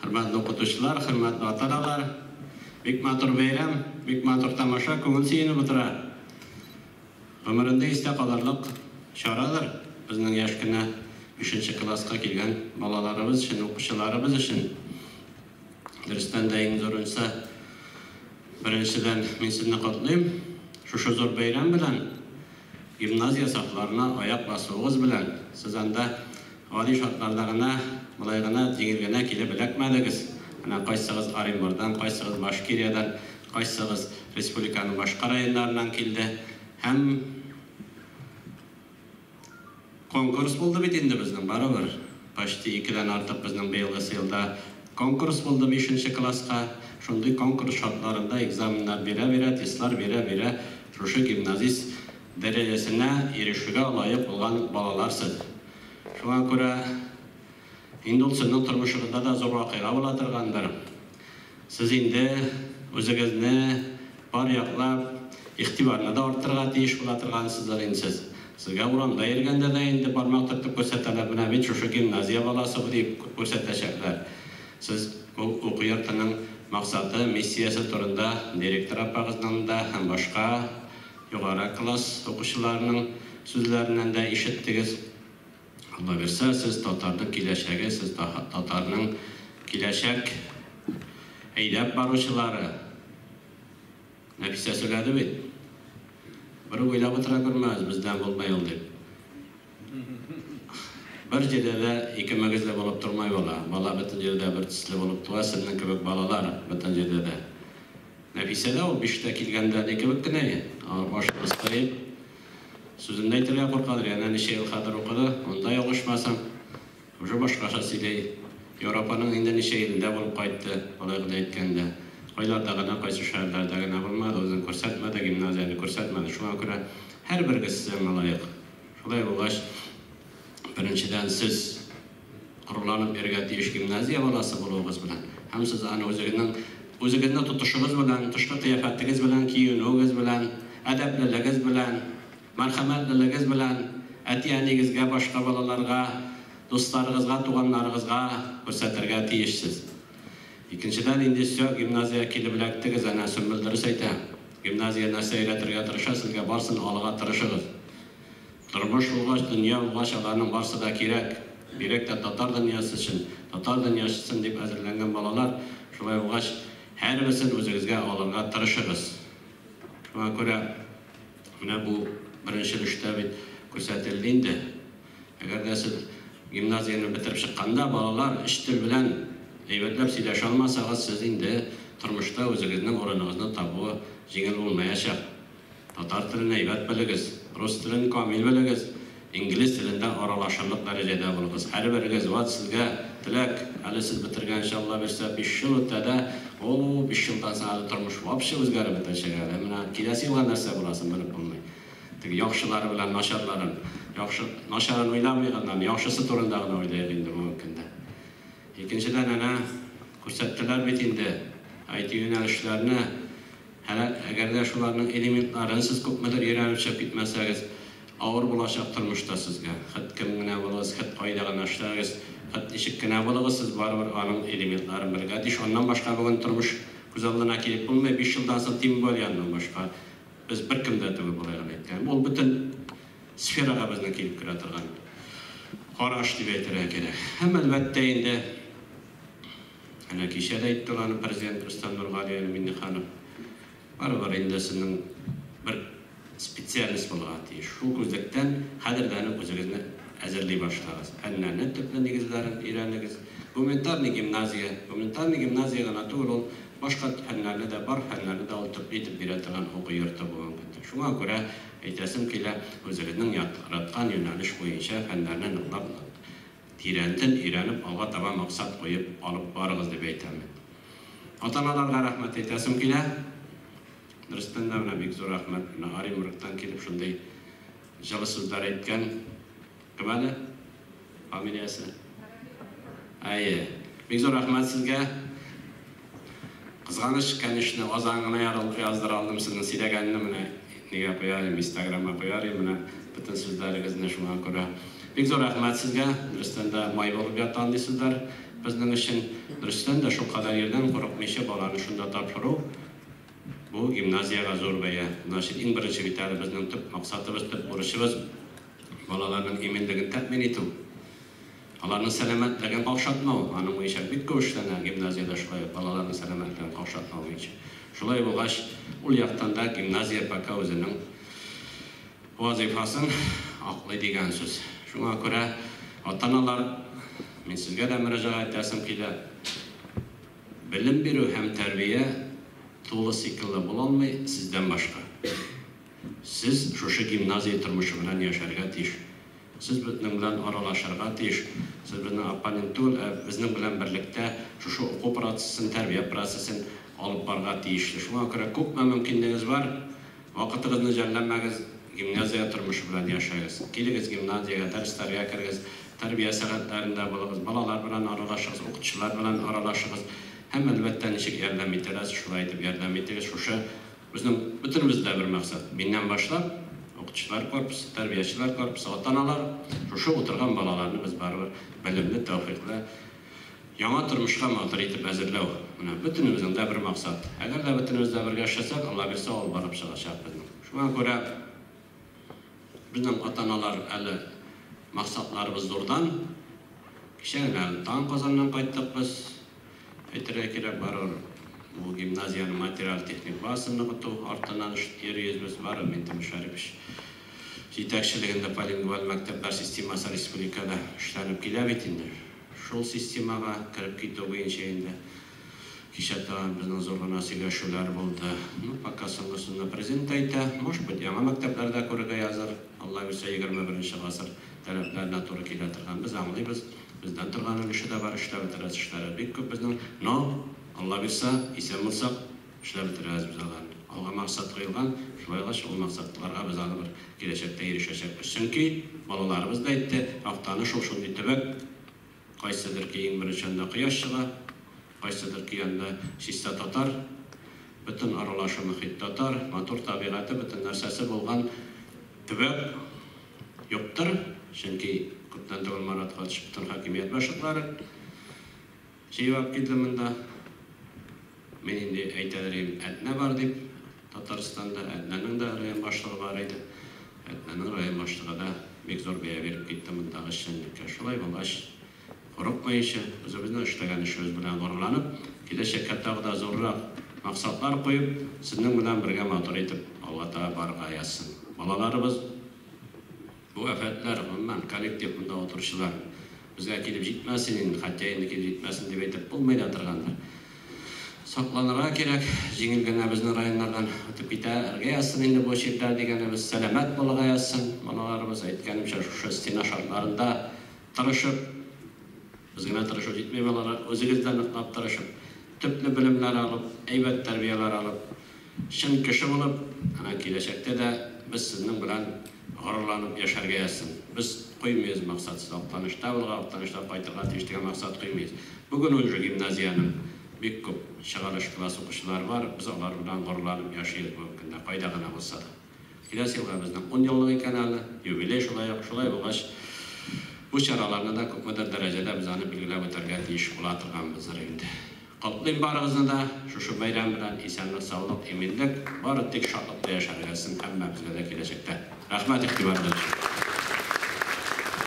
Хөрмәтле укытучылар, хөрмәтле ата-аналар, бик матур бәйрәм, бик матур тамаша, күңел сөенеп утыра. Гомерендә истә калырлык чарадыр безнең яшь кенә бишенче класска килгән балаларыбыз өчен, укучыларыбыз өчен. Дөрестән дә иң зурынсы, беренчедән, мин сезне котлыйм. Шушы зур бәйрәм белән, гимназия сафларына аяк басуыгыз белән, сез анда Гади шартларда гына, болай гына, җиңел генә килеп эләкмәдегез. Менә кайсыгыз Оренбурдан, кайсыгыз Башкириядән, кайсыгыз республиканың башка районнарыннан килде. Һәм конкурс булды бит инде безнең, барыбер. Почти икедән артык безнең быелгысы елда конкурс булды бишенче класска. Шундый конкурс шартларында экзаменнар бирә-бирә, тестлар бирә-бирә шушы гимназист дәрәҗәсенә ирешүгә лаек булган балалар сез. Шуңа күрә инде ул сезнең тормышыгызда да зур вакыйга була торгандыр. Сез инде үзегезне бар яклап игътибарны да арттырырга тиеш була торгансыздыр инде сез. Сезгә урамда йөргәндә дә инде бармак төртеп күрсәтәләр, менә бит шушы гимназия баласы бу дип күрсәтәчәкләр. Сез бу уку йортының максаты, миссиясе турында директор апагызның да һәм башка югары класс укучыларының сүзләреннән дә ишеттегез. Алла бирсә, сез татарның киләчәге, сез татарның киләчәк әйдәп баручылары. Нәфисә сөйләде бит. Бер үк уйлап утыра күрмәгез, бездән булмый ул дип. Бер җирдә дә ике мөгезле булып тормый бала. Бала бөтен җирдә бер төсле булып туа, сезнең кебек балалар бөтен җирдә дә. Нәфисә дә ул биштә килгәндә ни кебек кенә, башын ысқырып, сүзен дә әйтергә куркадыр, янә ничә ел хәзер укыды, монда ялгышмасам, уже башкача сөйли. Европаның инде ничә илендә булып кайтты, алай гына әйткәндә. Кайларда гына, кайсы шәһәрләрдә генә булмады, үзен күрсәтмәде, гимназияне күрсәтмәде. Шуңа күрә һәрберегез сез аңа лаек. Шулай булгач, беренчедән, сез горурланып йөрергә тиеш гимназия баласы булуыгыз белән. Һәм сез аны үзегезнең үзегезне тотышыгыз белән, тышкы кыяфәтегез белән, киенүегез белән, әдәплелегез белән, мәрхәмәтлелегез белән әти-әнигезгә, башка балаларга, дусларыгызга, туганнарыгызга күрсәтергә тиешсез. Икенчедән, инде всё, гимназиягә килеп эләктегез, әнә Сөмбел дөрес әйтә. Гимназия нәрсә өйрәтергә тырыша, сезгә барсын алырга тырышыгыз. Тормыш булгач, дөнья булгач, аларның барсы да кирәк. Бигрәк тә татар дөньясы өчен, татар дөньясысын дип әзерләнгән балалар, шулай булгач, һәрберсен үзегезгә алырга тырышыгыз. Шуңа күрә менә бу беренче өлештә бит күрсәтелде инде. Әгәр дә сез гимназияне бетереп чыкканда, балалар, өч тел белән әйбәтләп сөйләшә алмасагыз, сез инде тормышта үзегезнең урыныгызны табуы җиңел булмаячак. Татар телен әйбәт белегез, рус телен камил белегез, инглиз телендә аралашырлык дәрәҗәдә булыгыз. Һәрберегез, ват сезгә теләк, әле сез бетергәнче, Алла бирсә, биш ел үтә дә, о, биш елдан соң әле тормыш вообще үзгәреп бетәчәк әле. Менә киләсе елга нәрсә буласын белеп булмый. Теге яхшылары белән начарларын, яхшы, начарын уйламыйк аннан, яхшысы турында гына уйлыйк инде бүгенге көндә. Икенчедән, әнә, күрсәттеләр бит инде IT юнәлешләрне. Һәм әгәр дә шуларның элементларын сез күпмедер өйрәнеп чыгып китмәсәгез, авыр булачак тормышта сезгә. Хет кем генә булыгыз, хет кайда гына эшләгез, хет ничек кенә булыгыз, сез барыбер аның элементларын белергә тиеш. Аннан башка бүген тормыш күз алдына килеп булмый. Биш елдан соң тем более аннан башка без беркем дә түгел, болай гына әйткән. Ул бөтен сферага безнең килеп керә торган караш дип әйтергә кирәк. Һәм, әлбәттә инде, Әнә кичә дә әйтте ул аны президент Рөстәм Нургали Миңнеханов. Барыбер инде сезнең бер специальность булырга тиеш. Шул күзлектән хәзердән үк үзегезне әзерли башлагыз. Фәннәрне төпле нигезләрен өйрәнегез. Гуманитарный гимназия, гуманитарный гимназия гына түгел ул, башка фәннәрне дә, бар фәннәрне дә ул төпле итеп бирә торган уку йорты бүгенге көндә. Шуңа күрә әйтәсем килә, үзегезнең яраткан юнәлеш буенча фәннәрне ныклап Тирәнтен өйрәнеп, алга таба максат куеп алып барыгыз дип әйтәм мин. Ата-аналарга рәхмәт әйтәсем килә. Дөрестән дә менә бик зур рәхмәт. Менә Оренбургтан килеп шундый җылы сүзләр әйткән. Кем әле? Фамилиясе? Әйе. Бик зур рәхмәт сезгә. Кызганыч, конечно, азан гына яздыра алдым сезнең сөйләгәнне, менә нигә куяр идем, инстаграмга куяр идем, менә бөтен сүзләрегезне, шуңа күрә. Бик зур рәхмәт сезгә, дөрестән дә май булып ята андый сүзләр. безнең өчен. Дөрестән дә, шулкадәр йирдән курыкмыйча баланы шунда тапшыру, бу гимназиягә зур бәя. Значит, иң беренче бит әле безнең төп максатыбыз, төп бурычыбыз балаларның иминлеген тәэмин итү. Аларның сәламәтлеген какшатмау. Аның буенча бик күп эшләнә гимназиядә шулай ук балаларның сәламәтлеген какшатмау буенча. Шулай булгач, ул яктан да гимназия пока үзенең вазифасын аклый дигән сүз. Шуңа күрә, ата-аналар, мин сезгә дә мөрәҗәгать итәсем килә. Белем бирү һәм тәрбия тулы цикллы була алмый сездән башка. Сез шушы гимназия тормышы белән яшәргә тиеш. Сез безнең белән аралашырга тиеш. Сез безнең оппонент түгел, ә безнең белән берлектә шушы уку процессын, тәрбия процессын алып барырга тиешле. Шуңа күрә күпме мөмкинлегегез бар, вакытыгызны жәлләмәгез, гимназия тормышы белән яшәгез. Килегез гимназиягә, дәресләргә керегез, тәрбия сәгатьләрендә булыгыз, балалар белән аралашыгыз, укытучылар белән аралашыгыз. Һәм, әлбәттә, ничек ярдәм итә аласыз, шулай итеп ярдәм итегез. Шушы безнең бөтенебездә бер максат. Миннән башлап, укытучылар корпусы, тәрбиячеләр корпусы, ата-аналар, шушы утырган балаларны без барыбер белемле, тәүфыйклы, яңа тормышка матур итеп әзерләү. Менә бөтенебезнең дә бер максат. Әгәр дә бөтенебез дә бергә эшләсәк, Алла бирсә, ул барып чыгачак безнең. Шуңа күрә безнең ата-аналар әле максатларыбыз зурдан. Кичә генә әле тагын Казаннан кайттык без. Әйтергә кирәк, барыбер бу гимназиянең материаль-техник базасын ныгыту артыннан йөрибез без. Барыбер Минтимер Шәрипович җитәкчелегендә полингваль мәктәпләр системасы республикада эшләнеп килә бит инде. Шул системага кереп китү буенча инде кичә тагын безнең зур гына сөйләшүләр булды. Ну, пока соңгысында президент әйтә, может быть, яңа мәктәпләрдә күрергә языр. Алла бирсә, 21 гасыр таләпләренә туры килә торган. Без аңлыйбыз, бездән торган өлеше дә бар, эшләп бетерәсе эшләре бик күп безнең. Но, Алла бирсә, исән булсак, эшләп бетерәбез без аларны. Алга максат куелган, шулай булгач, ул максатларга без аны бер киләчәктә ирешәчәкбез. Чөнки балаларыбыз да әйтте, Актаныш ул шундый төбәк, кайсыдыр ки иң беренче анда кояш чыга, кайсыдыр ки анда чиста татар, бөтен аралашу мөхит татар, матур табигате, бөтен нәрсәсе булган төбәк юктыр. Чөнки күптән түгел Марат Хатыш бөтен хакимият башлыклары җыеп алып килде монда. Мин инде әйтәдер идем, Әтнә бар дип, Татарстанда Әтнәнең дә район башлыгы бар иде. Әтнәнең район башлыгы да бик зур бәя биреп китте мондагы эшчәнлеккә. Шулай булгач, курыкмыйча, үзебезнең эшләгән эшебез белән горурланып, киләчәккә тагы да зуррак максатлар куеп, сезнең белән бергә матур итеп алга таба барырга язсын. Балаларыбыз, бу афәтләр, гомумән, коллектив монда утыручылар безгә килеп җитмәсен инде, хотя инде килеп җитмәсен дип әйтеп булмый да торгандыр. Сакланырга кирәк, җиңел генә безнең районнардан үтеп китәргә язсын инде бу чирләр дигәнебез, сәламәт булырга язсын балаларыбыз, әйткәнемчә, шушы стена шартларында тырышып, без генә тырышу җитми балалар, үзегез дә ныклап тырышып, төпле белемнәр алып, әйбәт тәрбияләр алып, чын кеше булып, ана киләчәктә дә без сезнең белән горурланып яшәргә язсын. Без куймыйбыз максатсыз, Актанышта булырга, Актанышта кайтырга тиеш дигән максат куймыйбыз. Бүген уже гимназиянең бик күп чыгарыш класс укучылары бар, без алар белән горурланып яшибез бүгенге көндә, кайда гына булса да. Киләсе елга безнең 10 еллык икән әле, юбилей шулай ук, шулай булгач, бу чараларны да күпмедер дәрәҗәдә без аны билгеләп үтәргә тиеш була торганбыздыр инде. Котлыйм барыгызны да шушы бәйрәм белән, исәнлек, саулык, иминлек, бары тик шатлыкта яшәргә язсын һәммәбезгә дә киләчәктә. Рәхмәт игътибарыгыз өчен.